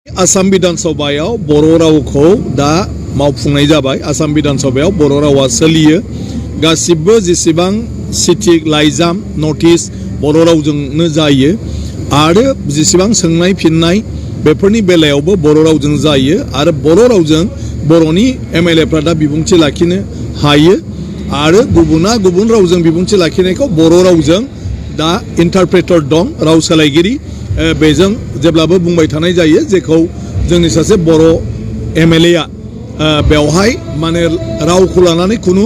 आसाम बिधान सभायाव बर' रावखौ दा मावफुंनाय जाबाय। आसाम बिधान सभायाव बर' रावा सोलियो। गासिबो जेसेबां चिठि लाइजाम नटिस बर' रावजोंनो जायो आरो जेसेबां सोंनाय फिननाय बेफोरनि बेलायावबो बर' रावजों जायो आरो बर' रावजों बर'नि एमएलएफ्रा दा बिबुंथि लाखिनो हायो आरो गुबुना गुबुन रावजों बिबुंथि लाखिनायखौ बर' रावजों दा इन्टारप्रेटर दं, राव सोलायगिरि बेजों जेब्लाबो बुंबाय थानाय जायो जेखौ जोंनि सासे बर' एमएलएआ बेवहाय माने रावखौ लानानै खुनु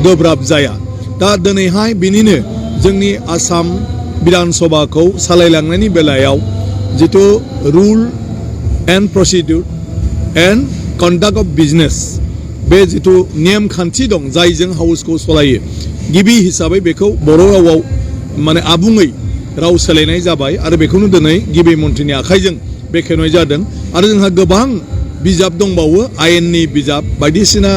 गोब्राब जाया। दा दिनैहाय बिनिनो जोंनि आसाम बिधान सभाखौ सालायलांनायनि बेलायाव जिथु rule and procedure and conduct of business बे जिथु नेम खान्थि दं जायजों हाउसखौ सलायो गिबि हिसाबै बेखौ बर' रावाव माने आबुङै राव सोलायनाय जाबाय आरो बेखौनो दिनै गिबि मन्थ्रिनि आखाइजों बेखेवनाय जादों। आरो जोंहा गोबां बिजाब दंबावो आयेननि बिजाब बायदिसिना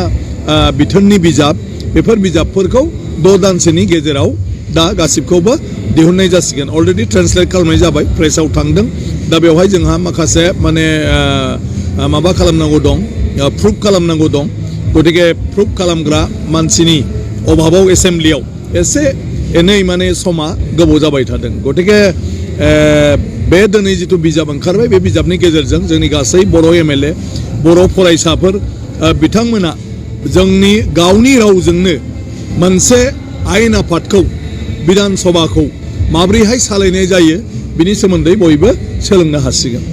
बिथोननि बिजाब बेफोर बिजाबफोरखौ 6 दानसोनि गेजेराव दा गासिबखौबो दिहुननाय जासिगोन। अलरेडि ट्रेन्सलेट खालामनाय जाबाय, प्रेसाव थांदों। दा बेवहाय जोंहा माखासे माने माबा खालामनांगौ दं, प्रुफ खालामनांगौ दं। गतिके प्रुफ खालामग्रा मानसिनि अभाबाव एसेम्ब्लियाव एसे एनै माने समा गोबाव जाबाय थादों। गतिके बे दिनै जिथु बिजाब ओंखारबाय बे बिजाबनि गेजेरजों जोंनि गासै बर' एमएलए बर' फरायसाफोर बिथांमोना जोंनि गावनि रावजोंनो मोनसे आयेन आफादखौ बिधान सभाखौ माब्रैहाय सालायनाय जायो बिनि सोमोन्दै बयबो सोलोंनो हासिगोन।